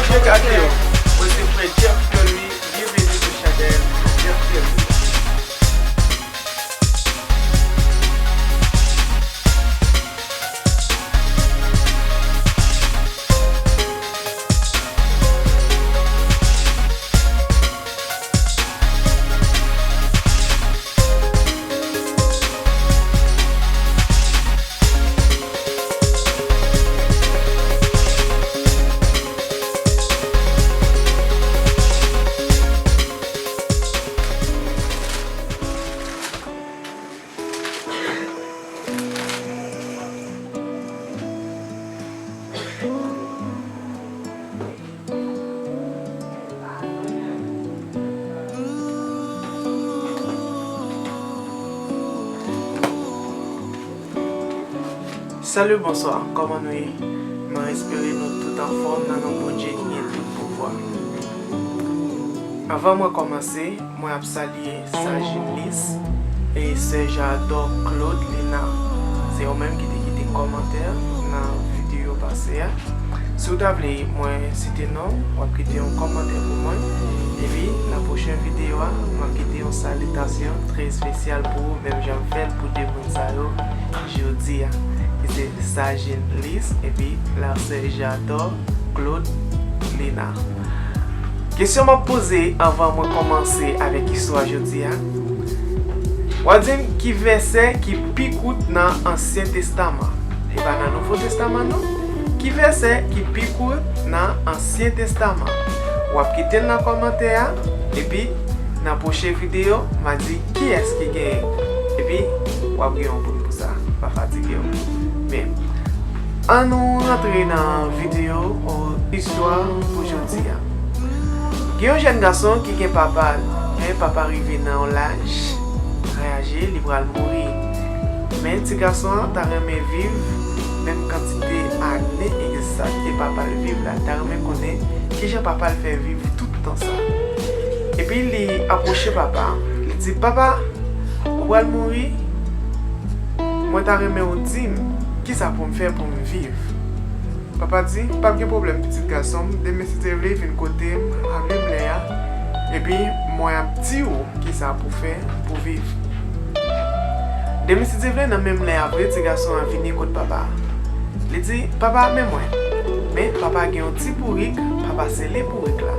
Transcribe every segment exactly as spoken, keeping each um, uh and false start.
Check out yo. Mwen se frè Jeff Curry. Byenveni sou chanèl Jeff Curry. Salut, bonswa, kòman nou ye? Mwen espere nou tout anfòm nan non Bondye ki gen tout pouvwa. Anvan mwen kòmanse, mwen ap salye Sajin Lis e sè Jadò Claude Lina. Se yo menm ki te kite kòmantè nan videyo pase a. Si w ta vle mwen site non w, w ap kite yon kòmantè pou mwen. Epi nan pwochen videyo a, m ap kite yon salitasyon trè espesyal pou ou, menm jan m fè l pou de moun sa yo jodi a. Ki se Sajin Lis epi la sè Jadò Claude Lina. Kesyon m ap poze anvan mwen kòmanse avèk istwa jodi a. W a di m ki vèsè ki pi kout nan Ansyen Testaman. E pa nan Nouvo Testaman non. Ki vèsè ki pi kout nan Ansyen Testaman? W ap kite l nan kòmantè a, epi nan pwochen videyo, m a di kiyès ki genyen. Epi, w ap gen yon poul pou sa. Pa fatige w. Men, ann nou rantre nan videyo ou istwa pou jodi a. Gen yon jèn gason ki gen papa l, men papa rive nan yon laj, laj aje, li pral mouri. Men ti gason an ta renmen viv menm kantite ane egzak ke papa l viv la. Li ta renmen konnen kijan papa l fè viv tout tan sa. Epi li apwoche papa l, li di, "Papa, ou pral mouri, mwen ta renmen ou di m kisa pou m fè pou m viv." Papa di, "P ap gen pwoblèm, pitit gason m. Demen, si Dye vle, vin kote m a menm lè a, epi mwen ap di w kisa pou fè pou viv." Demen, si Dye vle, nan menm lè a vre, ti gason an vini kot papa a. Li di, "Papa, men mwen." Men papa gen yon ti bourik, papa sele bourik la.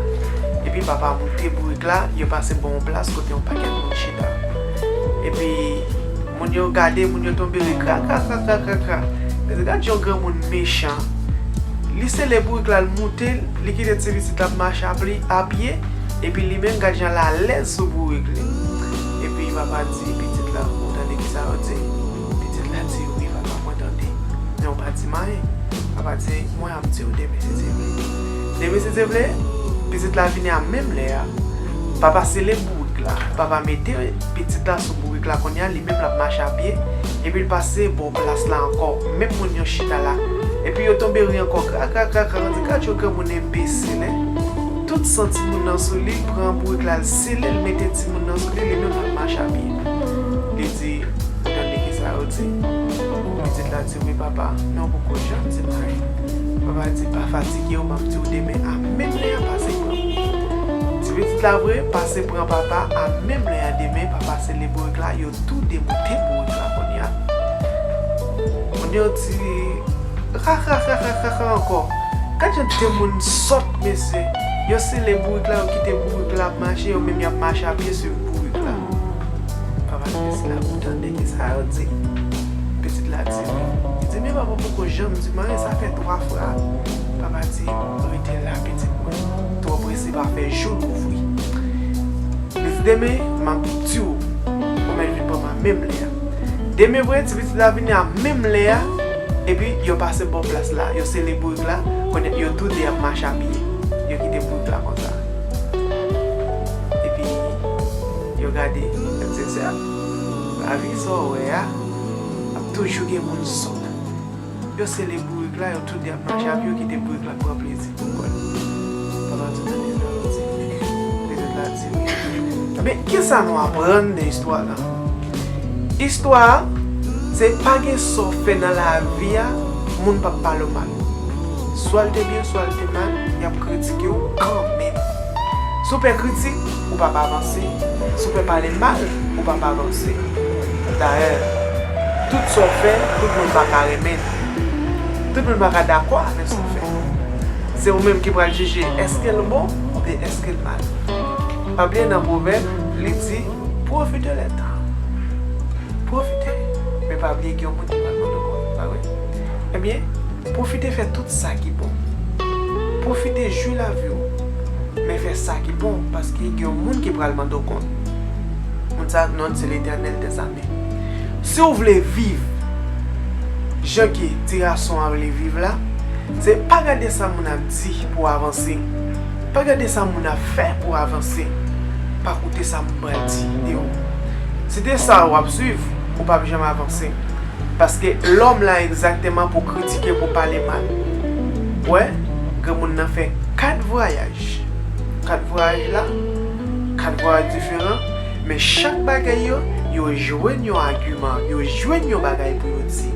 Epi papa moute bourik la, yo pase bò yon plas kote yon pakèt moun chita. Epi moun yo gade, moun yo tonbe ri kra, kra, kra, kra, kra, kra. Yo di, "Gad jan yon granmoun mechan." Li sele bourik la, l moute l, li kite ti pitit la ap mache a pye, a pye, epi li menm gad jan l alèz sou bourik li. Epi papa di pitit la, "Ou tande kisa yo di?" Pitit la di, "Wi, papa, mwen tande." Men ou pa di m anyen. Papa di, "Mwen ap di w demen, si Dye vle." Demen, si Dye vle, pitit la vini a menm lè a. Papa sele bourik la. Papa mete pitit la sou bourik la kounye a, li menm l ap mache a pye. Epi l pase bò plas la ankò. Menm moun yo chita la. Epi yo tonbe ri ankò. Kra, kra, kra, kra. Yo di, "Gad yon granmoun enbesil, en." Tout san timoun nan sou li, l pran bourik la, l sele, l mete timoun nan sou li, li menm l ap mache a pye. Li di, "Ou tande kisa yo di?" Pitit la di, "Wi, papa, men ou poko janm di m anyen." Papa di, "Pa fatige w, m ap di w demen a menm lè a, pase pran m." Ti pitit la vre pase pran papa a menm lè a demen, papa sele bourik la, yo tou de moute bourik la kounye a. Moun yo di, "Ra, ra, ra, ra, ra, ra ankò. Gad jan de moun sòt, mesye. Yo sele bourik la, yo kite bourik la ap mache, yo menm y ap mache a pye swiv bourik la." Papa di pitit la, "Pou tande kisa yo di." Pitit la di wi. Li di, "Men papa poko janm di m anyen, sa fè twa fwa." Papa di, "Rete la, pitit mwen. Twò prese pa fè jou l ouvri." Li di, "Demen, m ap di w pou mèt vin pran m a menm lè a." Demen vre, ti pitit la vini a menm lè a, epi yo pase bò plas la, yo sele bourik la, kounye a yo tou de ap mache a pye. Yo kite bourik la konsa. Epi yo gade, frè m, sè m, lavi sa w wè a, ap toujou gen moun sòt. Yo sele bourik la, yo tou de ap mache a pye, yo kite bourik la pran plezi pou kò l. Pandan tout ane sa yo di, pitit la di wi. Men, kisa nou aprann nan istwa la? Istwa a, se pa gen sa w fè nan lavi a, moun p ap pale w mal. Swa l te byen, swa l te mal, y ap kritike w kanmenm. Si w pè kritik, ou p ap avanse. Si w pè pale mal, ou p ap avanse. Dayè, tout sa w fè, tout moun pa ka renmen l. Tout moun pa ka dakò avèk sa w fè. Se ou menm ki pral jije èske l bon oubyen èske l mal. Pa bliye nan pwovèb, li di, profite le temps. Pwofite, men pa bliye gen yon moun ki pral mande w kont, pa vre? Ebyen, pwofite fè tout sa ki bon. Pwofite jwi lavi w, men fè sa ki bon, paske gen yon moun ki pral mande w kont. Moun sa a, non l se Letènèl dèzame. Si w vle viv jan ke ti gason an vle viv la, se pa gade sa moun ap di pou w avanse. Pa gade sa moun ap fè pou w avanse. Pa koute sa moun pral di de ou. Si te sa w ap swiv, ou p ap janm avanse. Paske lòm la egzakteman pou kritike, pou pale mal. Wè, granmoun nan fè kat vwayaj. Kat vwayaj la, kat vwayaj diferan, men chak bagay yo, yo jwenn yon agiman, yo jwenn yon bagay pou yo di.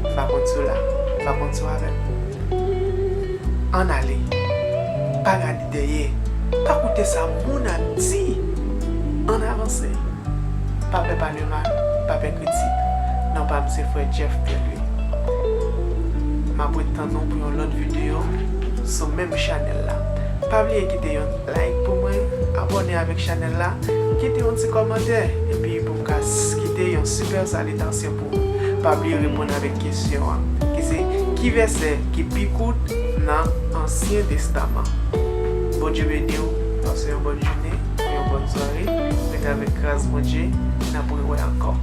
M pa konn si w la, m pa konn si w avè m. Ann ale. Pa gade dèyè. Pa koute sa moun ap di. Ann avanse. Pa pè pale mal, pa pè kritik. Non pa m se frè Jeff Pierre Louis. M ap ret tann nou pou yon lòt videyo sou menm chanèl la. Pa bliye kite yon like pou mwen, abòne avèk chanèl la, kite yon ti kòmantè, epi pou m ka s- kite yon sipè salitasyon pou ou. Pa bliye reponn avèk kesyon an, ki se, ki vèsè ki pi kout nan Ansyen Testaman? Bondye beni w, pase yon bòn jounen, yon bòn sware, rete avèk gras Bondye, n ap rewè ankò.